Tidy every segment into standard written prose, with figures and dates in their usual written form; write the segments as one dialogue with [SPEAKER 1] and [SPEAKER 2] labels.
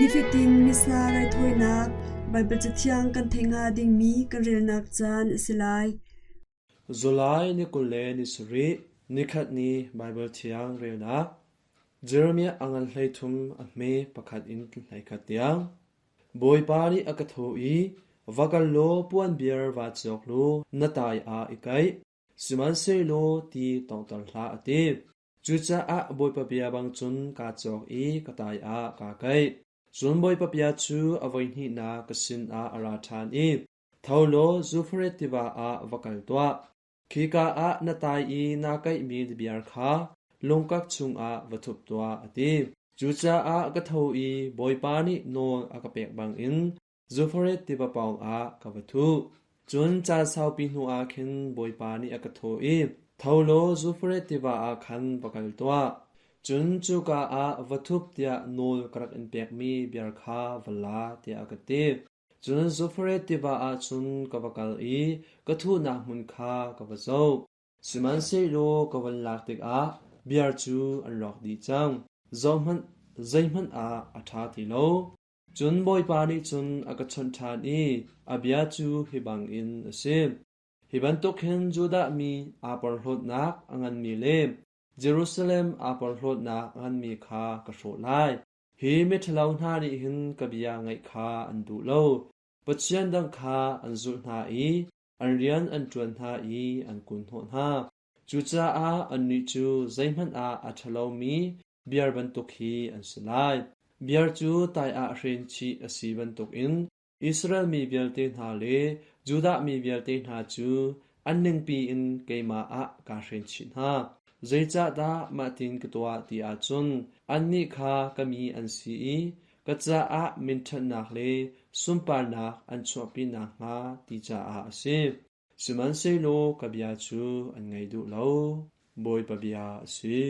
[SPEAKER 1] Nifatin Missa raithawinak Baibal Cathiang kan theih hnga dingmi kan relnak caan a si lai.
[SPEAKER 2] July ni 20 le ni sarih nikhat ni Baibal Thiang relnak Jeremiah a ngan 13 a hme pakhat in 11 tiang. Bawipa nih a ka thawh i, Va kal law puanbiar vaa cawk law na tai ah i kaih, sihmanhsehlaw ti tawnghter hlah a ti. Cucaah Bawipa bia bang cun kaa cawk i ka tai ah kaa kaih. Cun Bawipa bia cu a voihnihnak ka sinah a ra ṭhan i, Tho law Zuferet tiva ah va kal tuah. Khika ah na tai i naa kaihmi biar kha lungkak chungah va thup tuah, a ti. Cucaah ka tho i Bawipa nih nawl a ka pek bangin Zuferet tiva pawngah ka va thuh. Cun caan saupi hnuah khin Bawipa nih a ka thawh i, Tho law Zuferet tiva ah khan va kal tuah. Cun cuka ah va thup tiah nawl ka rak in pekmi biar kha va la, tiah a ka ti. Cun Zuferet tiva ah cun ka va kal i ka thuhnak hmun kha ka va zoh. Sihmanhsehlaw ka van lak tikah biar cu an rawk dih cang. Zohhmanh, zeihmanh ah a ṭha ti lo. Cun Bawipa nih cun a ka chawnh ṭhan i a bia cu hi bangin a si. Hi bantuk hin Judah mi aa porhlawtnak a nganmi le Jerusalem aa porhlawtnak a nganmi kha ka hrawh lai. Hi miṭhalo hna nih hin ka bia ngaih kha an duh lo. Pathian dang kha an zulh hna i an rian an ṭuan hna i an kunhnawh hna. Cucaah annih cu zeihmanh ah a ṭhalomi biar bantuk hi an si lai. Biar cu tai ah hren chih a si bantukin Israel mi vialte hna le Judah mi vialte hna cu an ningpi in keimah ah kaa hren chih hna. Zeicahdah mahtin ka tuah ti ahcun annih kha ka mi an si i ka caah minṭhatnak le sunparnak an chuahpi nakhnga ti caah a si. Sihmanhsehlaw ka bia cu an ngai duh lo. Bawipa bia a si.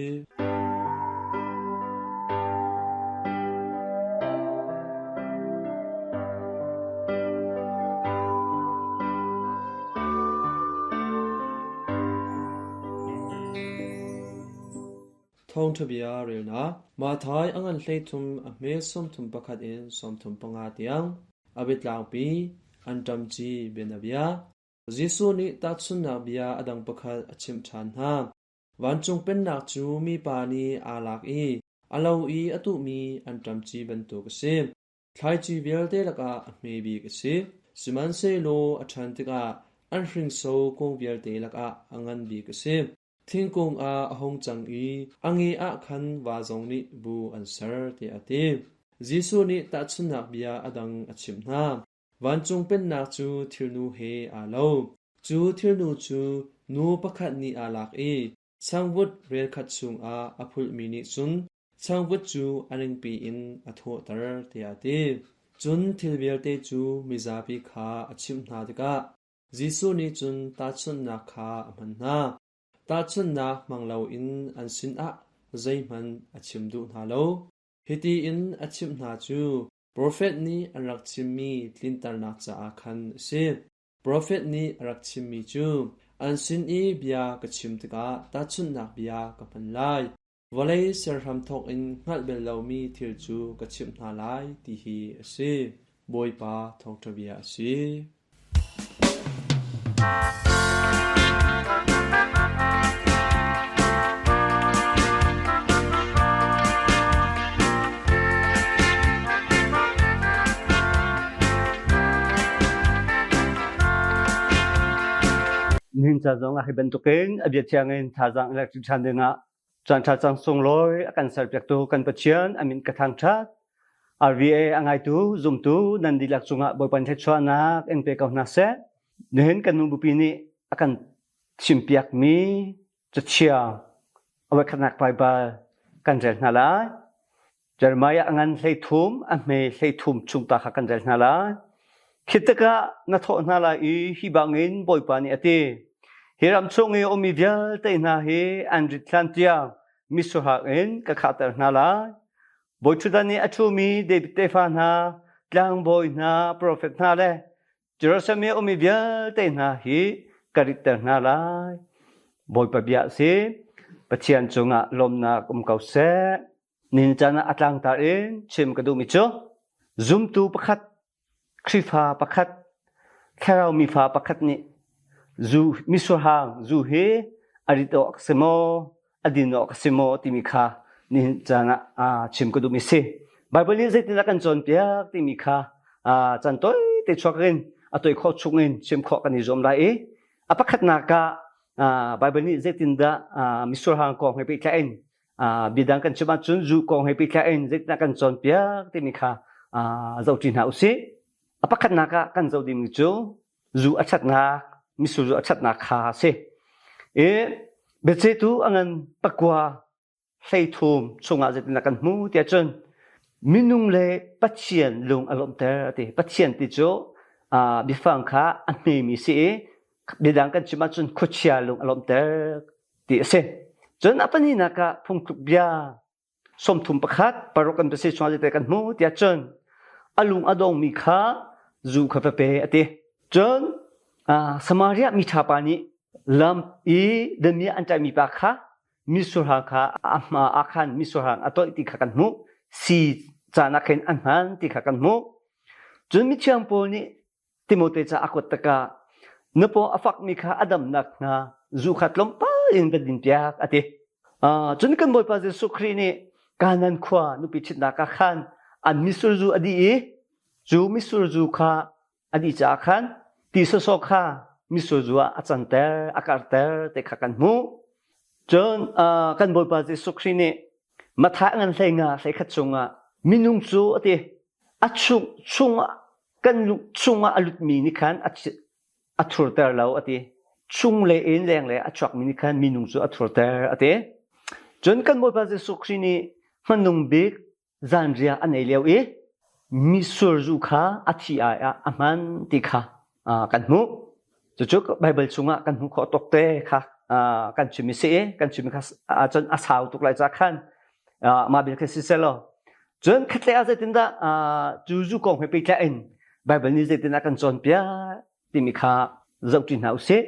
[SPEAKER 2] Thawngṭha bia relnak Matthai a ngan 13 a hme 31 in 35 tiang a biatlangpi anṭamci bianabia Jesuh nih tahchunhnak bia a dang pakhat a chimh ṭhan hna. Vancung Pennak cu mipa nih aa lak i a lo i a tuhmi anṭamci bantuk a si. Thlaici vialte lakah a hme bik a si. Sihmanhsehlaw a ṭhan tikah an hringso kung vialte lakah a ngan bik a si. Thingkung ah a hung cang i a nge ah khan va zong nih bu an ser, tiah a ti. Jesuh nih tahchunhnak bia a dang a chimh hna. Vancung Pennak cu thilnu he aa lo. Cu thilnu cu nu pakhat nih aa lak i changvut relkhat chungah a phulhmi nih cun changvut cu a ningpi in a thawhter, tiah a ti. Cun thil vialte cu mizapi kha a chimh hna tikah Jesuh nih cun tahchunhnak kha a hman hna. Tahchunhnak hmang loin an sinah zeihmanh a chim duh hna lo. Hiti in a chimh hna cu Profet nih an rak chimmi tlinternak caah khan a si. Profet nih a rak chimmi cu, An sin i bia ka chim tikah tahchunhnak bia ka hman lai. Vawlei ser hramthawk in hngalh bal lomi thil cu ka chimh hna lai, ti hi a si. Bawipa thawngṭha bia a si.
[SPEAKER 3] Nihin ca zong ah hi bantukin a bia thiang in thazaang electric ṭhan dingah caan ṭha cang sunglawi a kan serpiaktu kan Pathian a min ka thangṭhat. RVA a ngaitu zumtu nan dihlak cungah Bawipa thluachuahnak in pe ko hna seh. Nihin kan nu bupi nih a kan chimpiakmi cathiang a voikhatnak Baibal kan rel hna lai. Jeremiah a ngan 13 a hme 13 chung ta kha kan rel hna lai. Khi tikah na thawh hna lai i hi bangin Bawipa nih a ti. Hi ram chung i ummi vialte hna hi an rit hlan tiang misuhak in ka khahter hna lai. Bawiṭhutdan i a ṭhumi David tefa hna, tlangbawi hna, profet hna le Jerusalem i a ummi vialte hna hi ka ritter hna lai. Bawipa bia a si. Pathian cungah lawmnak um ko seh. Nihin caan ah a tlangtar in chim ka duhmi cu. Zumtu pakhat, Khrihfa pakhat, thlarau mifa pakhat nih zu misurhang zu hi a rit awk a si maw, a din awk a si maw timi kha nihin caan ah chim ka duhmi si. Baibal nih zeitindah kan cawnpiak timi kha caan tawite chuak in a toi khawh chung in chim khawh kan i zuam lai i a pakhatnak ah Baibal nih zeitindah misurhang kong he pehtlaih in biadang kan chim ahcun zu kong he pehtlaih in zeitindah kan cawnpiak timi kha zohṭi hna usih. A pakhatnak ah kan zoh dingmi cu zu a ṭhatnak, mitsur zu a ṭhatnak kha a si. I biachehtu a ngan pakua 13 chungah zeitindah kan hmu tiah cun minung le Pathian lung a lawmhter a ti. Pathian ti cu biafang kha a hmemi si i biadang kan chim ahcun khuachia lung a lawmhter ti a si. Cun a pahnihnak ah phungtluk bia 31 paruk kan si chungah zeitin kan hmu tiah cun a lung a dongmi kha zu kha va pe a ti. Cun Samaria miṭha pa nih lam i damiah an ṭaihmi pa kha misurhang kha a hma ah khan misurhang a toih ti kha kan hmuh. Si caan ah khin an hman ti kha kan hmuh. Cun mithiang Paul nih Timote ca a kuat tikah na paw a fakmi kha a dam nakhnga zu kha tlawmpal in va dinpiak a ti. Cun kan Bawipa Jesuh Khrih nih Kanan khua nupi ṭhitnak ah khan an mitsur zu a dih i cu mitsur zu kha a dih caah khan ti sawsawh kha mitsur zu ah a canter, a karter ti kha kan hmuh. Cun kan Bawipa Jesuh Khrih nih Matthai ngan 15 31 chungah minung cu a ti a chung chungah kan lung chungah a lutmi nih khan a thurter lo a ti. Chung le in leng le a chuakmi nih khan minung cu a thurter a ti. Cun kan Bawipa Jesuh Khrih nih hmanung bik zanriah an ei lio i mitsur zu kha a thi ai ah a hman ti kha kan hmuh. Cucu Baibal chungah kan hmuh khawh tuk te kha kan chim i si i kan chim kha cun a sau tuk lai ca khan mah bil kha si selaw cun khatlei ah zeitindah cu zu kong he pehtlaih in Baibal nih zeitindah kan cawnpiak timi kha zohṭi hna usih.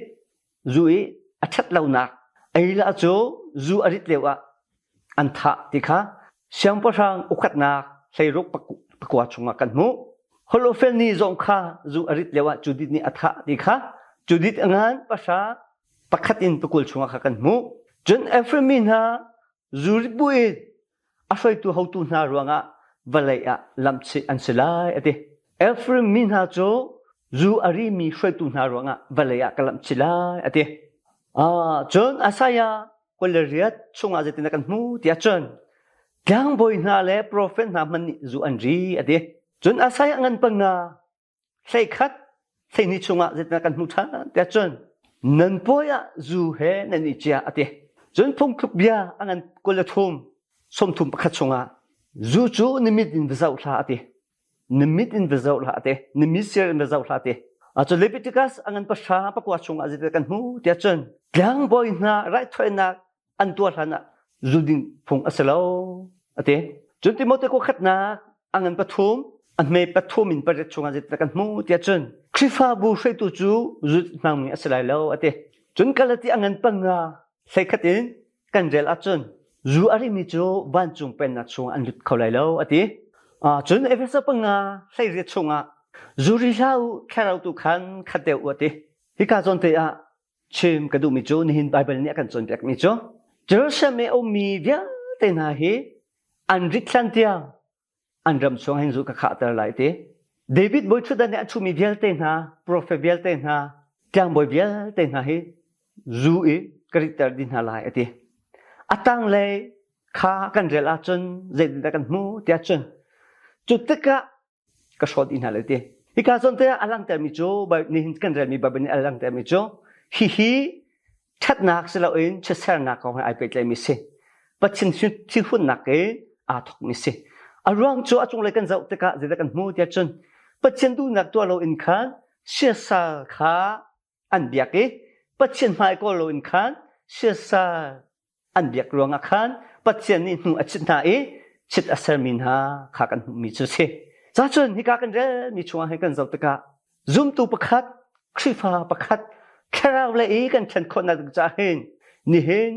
[SPEAKER 3] Zu i a ṭhat lonak ei lah cu zu a rit lio ah an thah ti kha siangpahrang ukhatnak hleiruk pakua chungah kan hmuh. Holoferni zong kha zu a rit lio ah Judith nih a thah ti kha Judith a ngan pahra pakhat in pakul chungah kha kan hmuh. Cun Ephraim mi hna zu rit buin a hruaitu hotu hna ruangah vawlei ah lamhchih an si lai a ti. Ephraim mi hna cu zu a rimi hruaitu hna ruangah vawlei ah ka lamhchih lai a ti. Ah, cun Isaiah 28 chungah zeitindah kan hmu tiah cun tlangbawi hna le profet hna hmanh nih zu an ri a ti. Cun Isaiah ngan panga 11 12 chungah zeitindah kan hmuh ṭhan tiah cun nan pawi ah zu he nan i cia a ti. Cun phungthluk bia a ngan 23 31 chungah zu cu na mit in va zoh hlah a ti. Na mit in va zoh hlah a ti. Na mitsir in va zoh hlah a ti. Cun Leviticus a ngan pahra pakua chungah zeitindah kan hmuh tiah cun tlangbawi hna raithawinak an tuah hlan ah zu ding phung a si lo a ti. Cun Timote kua khatnak a ngan pathum a hme pathum in pariat chungah zeitindah kan hmuh tiah cun Khrihfabu hruaitu cu zu hmangmi a si lai lo a ti. Cun Galati a ngan panga 11 in kan rel ahcun zu a rimi cu vancung pennak chungah an lut kho lai lo a ti. Cun Efesa panga 18 chungah zu ri hlah u thlarau tu khan khat deuh u a ti. Hika zawn te ah Chim ka duhmi cu nihin Baibal nih a kan cawnpiakmi cu Jerusalem i a ummi vialte hna hi an rit hlan tiang an ram chung hin zu ka khahter lai ti. David bawi ṭhutdan i a ṭhumi vialte hna, profet vialte hna, tlangbawi vialte hna hi zu i ka ritter dih hna lai a ti. A tanglei kha kan rel ahcun zeitindah kan hmu tiah cun cu tikah ka hrawt dih hna lai ti. Hika zawn te ah a langhtermi cu nihin kan relmi Bible nih a langhtermi cu hihi ṭhatnak si loin chiatsernak kong he ai pehtlaimi si. Pathian thinhunnak i aa thawkmi si. A ruang cu a cunglei kan zoh tikah zeidah kan hmu tiah cun Pathian duhnak tuah loin khan siasal kha an biak i Pathian hmai kawl loin khan siasal an biak ruangah khan Pathian nih hnu a chit hna i chit a sermi hna kha kan hmuhmi cu si. Cacun hika kan relmi chungah hin kan zoh tikah zumtu pakhat, Khrihfa pakhat, thlarau le i kan ṭhen khawhnak ding caah hin nihin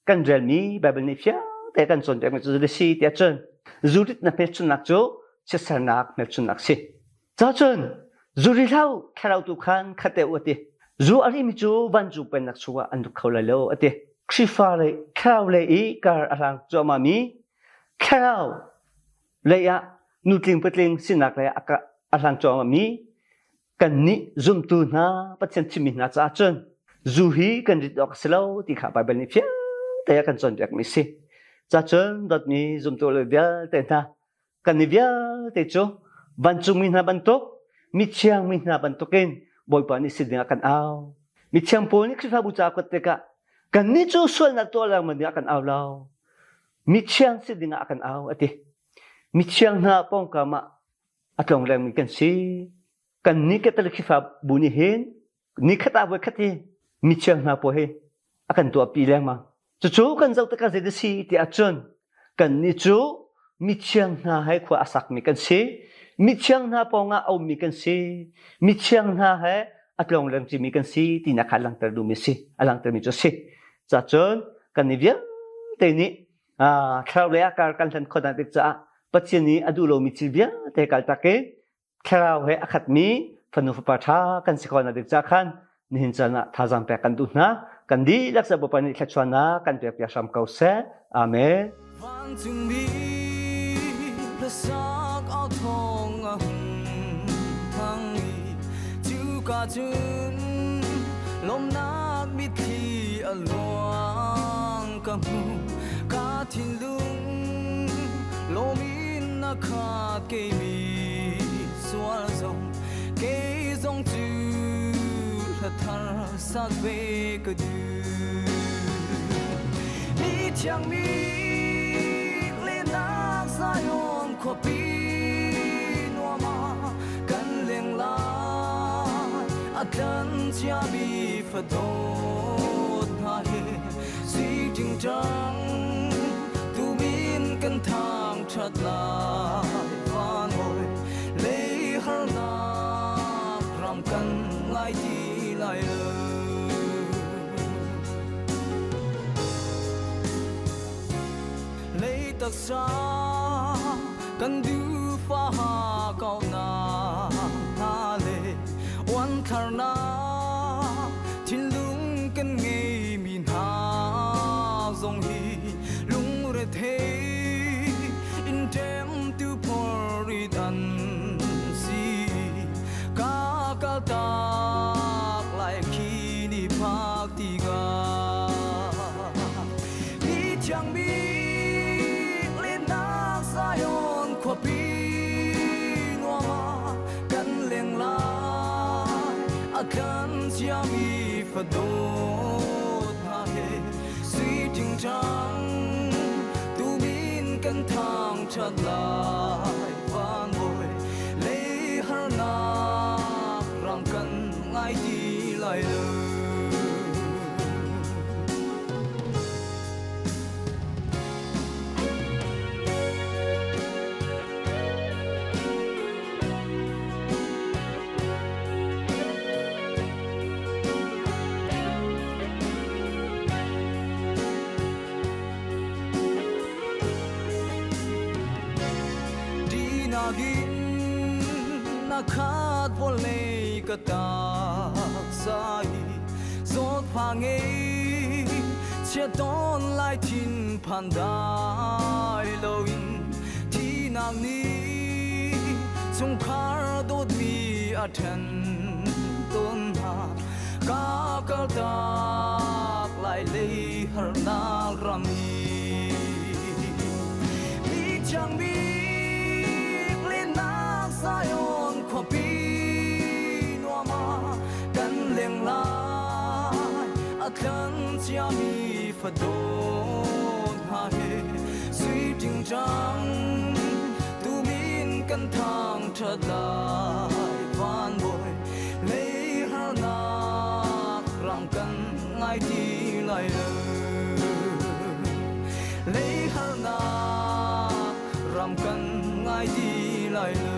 [SPEAKER 3] kan relmi Baibal nih fiang te kan cawnpiakmi cu zeidah si tiah cun zurit na hmelchunhnak cu. chiatsernak hmelchunhnak si. Cacun zuri hlau thlarau tu khan khate u ati. Zu a rimi cu vancu pennak chungah an lut kho lai lo ati. Khrihfa lei thlarau lei i kar a hlang cuahmah mi thlarau lei ah nutling patling sinak lei ah a hlang cuahmah mi kannih zumtu hna Pathian thimmi hna caah cun zu hi kan rit awk a si lo ti kha Baibal nih fiang te a kan cawnpiakmi si. Cacun dawtmi zumtu le vialte hna kan i vialte cu vancungmi hna bantuk mithiang mi hna bantukin Bawipa nih si dingah kan au. Mithiang Paul nih Khrihfabu ca kuat tikah kannih cu sualnak tuah lengmang dingah kan au lo. Mithiang si dingah a kan au a ti. Mithiang hna pawngkam ah a tlonglengmi kan si. Kannih Catholic Khrihfabu nih hin nikhat ah voikhat hi mithiang hna pawl hi a kan tuahpi lengmang. Cucu kan zoh tikah zei a si ti ahcun kannih cu mithiang hna he khua a sakmi kan si. Mithiang hna pawngah a ummi kan si. Mithiang hna he a tlongleng cimi kan si tinak kha a langhter duhmi a si. A langhtermi cu a si. Cacun kan i vialte nih thlarau lei ah kar kan hlan khawh tik caah Pathian nih a duh lomi thil vialte kaltak in thlarau he a khatmi fanu fapa ṭha kan si khawhnak ding caah khan nihin caan ah thazaang pek kan duh hna. Kan dihlak sa Bawipa nih thluachuahnak kan pek piak hram ko seh. Amen.
[SPEAKER 4] Vancungmi hlasak au thawng a hung thang i cuka cun lawmhnak mitthli a luang ka hmu ka thinlung lawm in na khat keimi sual zong kei zong cu hla thar sak ve ka duh mi thiang mi lehnak Zion khuapi nuam ah kan leng lai a tlan ciami fadawt hna he sui ṭingṭang tumin kan thang ṭhat lai van hawi lei harnak ram kan ngai ti lai lo. Lei taksa kan dufa kau na hna le uan tharnak thinlung kan ngei mi hna zong hi lungrethei in ṭem tu phorrit an si ka kaltak lai khi ni phak tikah mi thiang bik lennak Zion khuapi nuam ah kan leng lai a kan ciami fadawt hna he sui ṭingṭang tumin kan thangṭhat lai van bawi lei harnak ram kan ngai ti lai lo. Dinagin na khat vawlei ka taksa hi zawt pha ngei chia tawn lai thin phan dai loin thinak nih chungkhar dawtmi a ṭhen tawn hna ka kaltak lai lei harnak ram hi mi thiang bik lennak Zion khuapi nuam ah kan leng lai a tlan ciami fadawt hna he sui ṭingṭang tumin kan thangṭhat lai van bawi lei harnak ram kan ngai ti lai lo lei harnak ram kan ngai ti lai lo.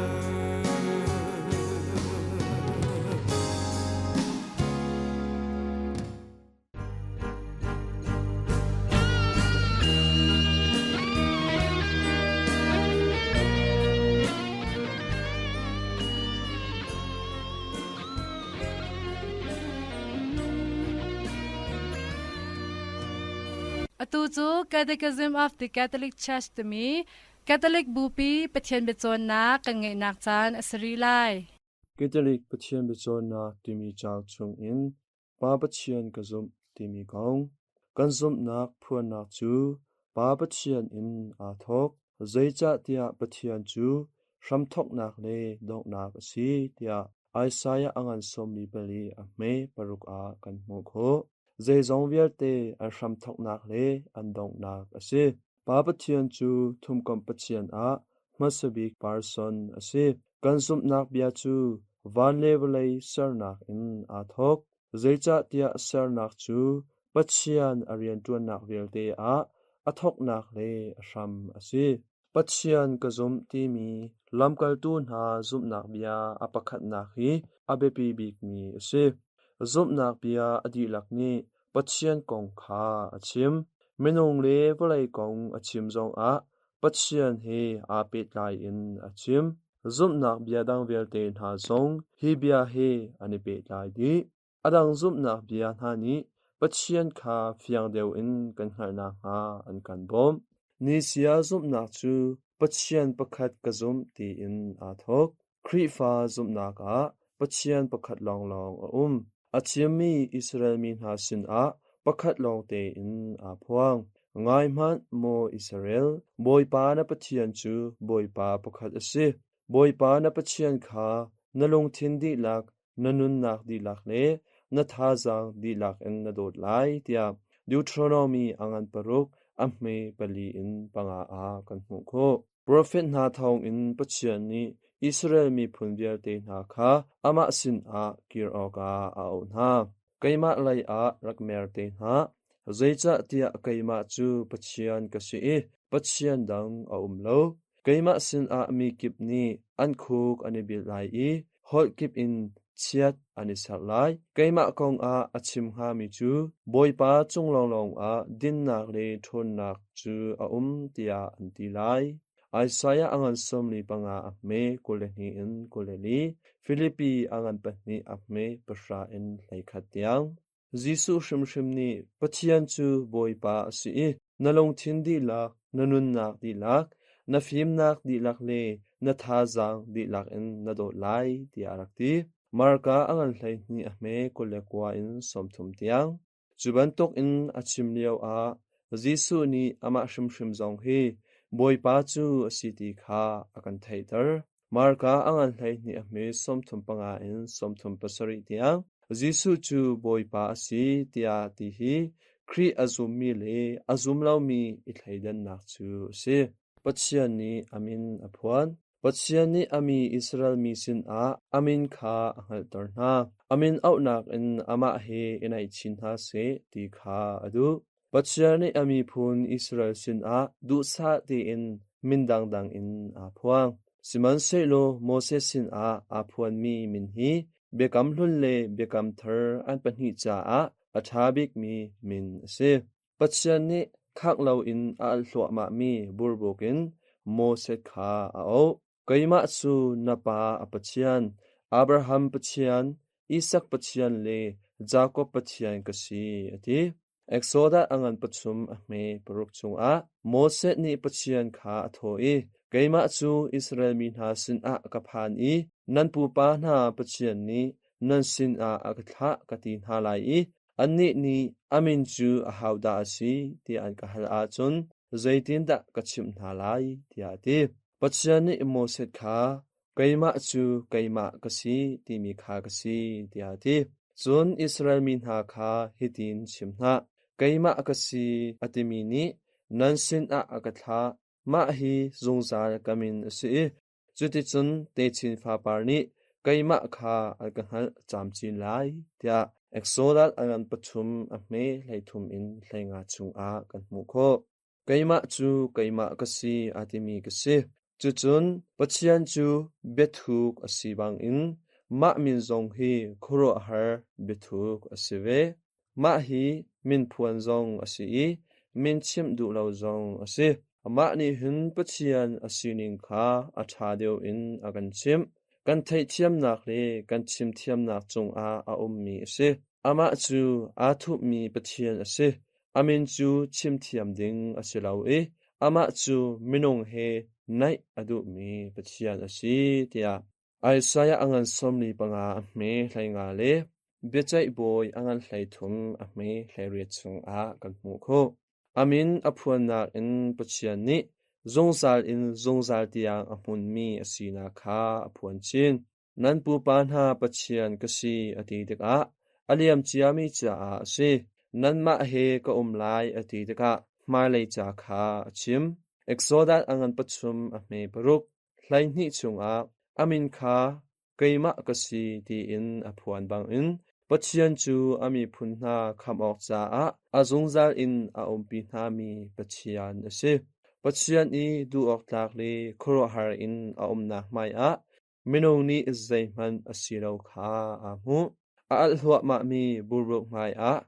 [SPEAKER 5] Atu cu Catechism of the Catholic Church timi Catholic Bupi Pathian biacawnnak kan ngeihnak caan a si rih lai.
[SPEAKER 2] Catholic Pathian biacawnnak timi cauk chungin Pa Pathian ka zumh timi kong kan zumhnak phuannak cu Pa Pathian in aa thawk. Zeicahtiah Pathian cu hramthawknak le donghnak a si tiah Isaiah a ngan 44 a hme paruk ah kan hmuh khawh. Zeizong vialte an hramthawknak le an donghnak a si. Pa Pathian cu thumkomh Pathian ah hmasa bik person a si. Kan zumhnak bia cu van le vawlei sernak in aa thawk. Zeicahtiah sernak cu Pathian a rianṭuannak vialte ah a thawknak le a hram a si. Pathian ka zumh timi lamkaltu hna zumhnak bia a pakhatnak hi a biapi bikmi a si. Zumhnak bia a dihlak nih Pathian kong kha a chim. Minung le vawlei kong a chim zongah Pathian he aa pehtlai in a chim. Zumhnak bia dang vialte hna zong hi bia he an i pehtlai dih. A dang zumhnak bia hna nih Pathian kha fiang deuh in kan hngalh nakhnga an kan bawmh. Nisia zumhnak cu Pathian pakhat ka zumh tiin aa thawk. Khrihfa zumhnak ah Pathian pakhat lawnglawng a um. A chimmi Israel mi hna sinah pakhat lawng tein aa phuang. Ngai hmanh, maw Israel, Bawipa na Pathian cu Bawipa pakhat a si. Bawipa na Pathian kha na lungthin dihlak, na nunnak dihlak le na thazaang dihlak in na dawt lai tiah Deuteronomy a ngan paruk a hme pali in panga ah kan hmuh khawh. Profet hna thawngin Pathian nih Israel miphun vialte hna kha amah sinah kir awkah a auh hna. Keimah lei ah rak mer te hna, zeicahtiah keimah cu Pathian ka si i Pathian dang a um lo. Keimah sinah mi kip nih an khuk an i bil lai i holh kip in chiat an i serh lai. Keimah kongah a chim hngami cu Bawipa cung lawnglawng ah dinnak le ṭhawnnak cu a um tiah an ti lai. Isaiah a ngan 45 a hme 22 in 24, Filipi a ngan pahnih a hme pahra in 11 tiang. Jesuh hrimhrim nih Pathian cu Bawipa a si i na lungthin dihlak, na nunnak dihlak, na fimnak dihlak le na thazaang dihlak in na dawt lai tiah a rak ti. Marka a ngan 12 a hme 29 in 30 tiang. Cu bantukin a chim lioah Jesuh nih amah hrimhrim zong hi Bawipa cu a si ti kha a kan theihter. Marka a ngan 12 a hme 35 in 37 tiang Jesuh cu Bawipa a si tiah ti hi Khrih a zummi le a zum lomi i thleidannak cu a si. Pathian nih a min a phuan. Pathian nih a mi Israel mi sinah a min kha a hngalhter hna. A min auhnak in amah he i naih chin hna seh ti kha a duh. Pathian nih a miphun Israel sinah duhsah tein min dangdang in aa phuang. Sihmanhsehlaw Moses sinah aa phuanmi min hi Biakam Hlun le Biakam Thar an pahnih caah a ṭha bikmi min a si. Pathian nih khangh loin a alh hluahmahmi burbuk in Moses kha a auh. Keimah cu na pa a Pathian, Abraham Pathian, Isak Pathian le Jakob Pathian ka si, a ti. Exodus a ngan pathum a hme paruk chungah Moses nih Pathian kha a thawh i, Keimah cu Israel mi hna sinah ka phan i nan pupa hna Pathian nih nan sinah a ka thlah ka ti hna lai i annih nih a min cu ahodah a si tiah an ka hal ahcun zeitindah ka chimh hna lai tiah a ti. Pathian nih Moses kha keimah cu keimah ka si timi kha ka si tiah a ti. Cun Israel mi hna kha hitin chim hna, keimah ka si a timi nih nan sinah a ka thlah. Mah hi zungzal ka min a si i Cuticun techin fapar nih keimah kha an ka hngalh camcin lai, tiah Exodus a ngan pathum a hme 13 in 15 chungah kan hmuh khawh. Keimah cu keimah ka si a timi ka si. Cucun Pathian cu biathuk a si bangin mah min zong hi khuaruahhar biathuk a si ve. Mah hi min phuan zong a si i min chimh duh lo zong a si. Amah nih hin Pathian a sining kha a ṭha deuh in a kan chimh. Kan theihthiamnak le kan chimthiamnak cungah a ummi a si. Amah cu aa thupmi Pathian a si. A min cu chim thiam ding a si lo i amah cu minung he naih a duhmi Pathian a si tiah Isaiah a ngan 45 a hme 15 le biaceih bawi a ngan 33 a hme 18 chungah kan hmuh khawh. A min a phuannak in Pathian nih zungzal in zungzal tiang a hmunmi a sinak kha a phuan chin. Nan pupa hna Pathian ka si a ti tikah a liam ciami caah a si. Nanmah he ka um lai a ti tikah hmailei ca kha a chim. Exodus a ngan pathum a hme paruk 12 chungah a min kha keimah ka si tiin a phuan bangin Pathian cu a miphun hna khamh awk caah a zungzal in a umpi hnami Pathian a si. Pathian i duh awk tlak le khuaruahhar in a umnak hmaiah Minung nih zeihmanh a si lo kha aa hmuh. A alh hluahmahmi burbuk hmaiah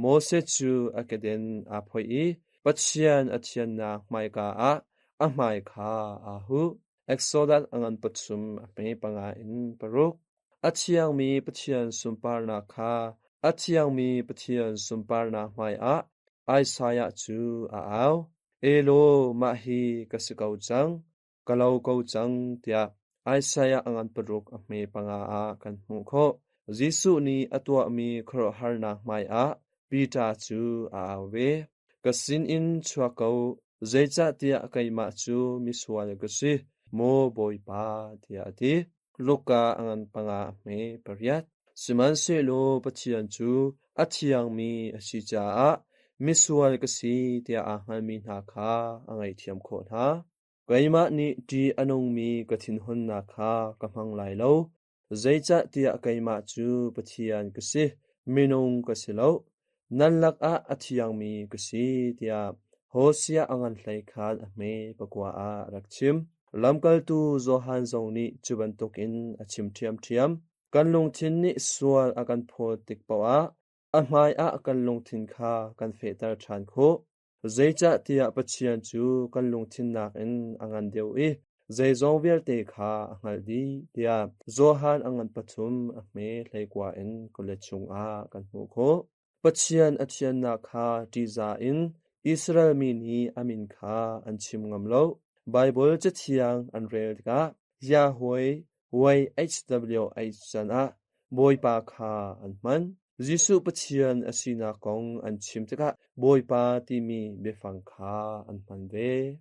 [SPEAKER 2] Moses cu a keden aa phoih i Pathian a thiannak hmaika ah a hmai kha aa huh. Exodus a ngan pathum a hme panga in paruk. A thiangmi Pathian sunparnak kha a thiangmi Pathian sunparnak hmaiah Isaiah cu a au. Elaw, mah hi ka si ko cang. Ka lo ko cang tiah Isaiah a ngan paruk a hme panga ah kan hmuh khawh. Jesuh nih a tuahmi khuaruahharnak hmaiah Peter cu a au ve. Ka sinin chuak ko, zeicahtiah keimah cu misual ka si, maw Bawipa, tiah a ti. Luka a ngan panga a hme pariat. Sihmanhsehlaw Pathian cu a thiangmi a si caah misual ka si tiah aa hngalmi hna kha a ngaihthiam khawh hna. Keimah nih ṭih a nungmi ka thinhunnak kha ka hmang lai lo, zeicahtiah keimah cu Pathian ka si, minung ka si lo. Nan lakah a thiangmi ka si, tiah Hosea a ngan hlei khan a hme pakua ah a rak chim. Lamkaltu Johan zong nih cu bantukin a chim ṭhiamṭhiam. Kan lungthin nih sual a kan phawt tik paohah a hmaiah kan lungthin kha kan fehter ṭhan khawh. Zeicahtiah Pathian cu kan lungthin nakin a ngan deuh i zeizong vialte kha a hngalh dih tiah Johan a ngan pathum a hme 19 in khualet chungah kan hmuh khawh. Pathian a thiannak kha ṭihzah in Israel mi nih a min kha an chim ngam lo. Baibal Cathiang an rel tikah Yahweh YHWH canah Bawipa kha an hman. Jesuh Pathian a sinak kong an chim tikah Bawipa timi biafang kha an hman ve.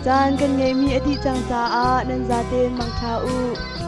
[SPEAKER 1] Caan kan ngeihmi a dih cang caah nan zaten mangṭha u.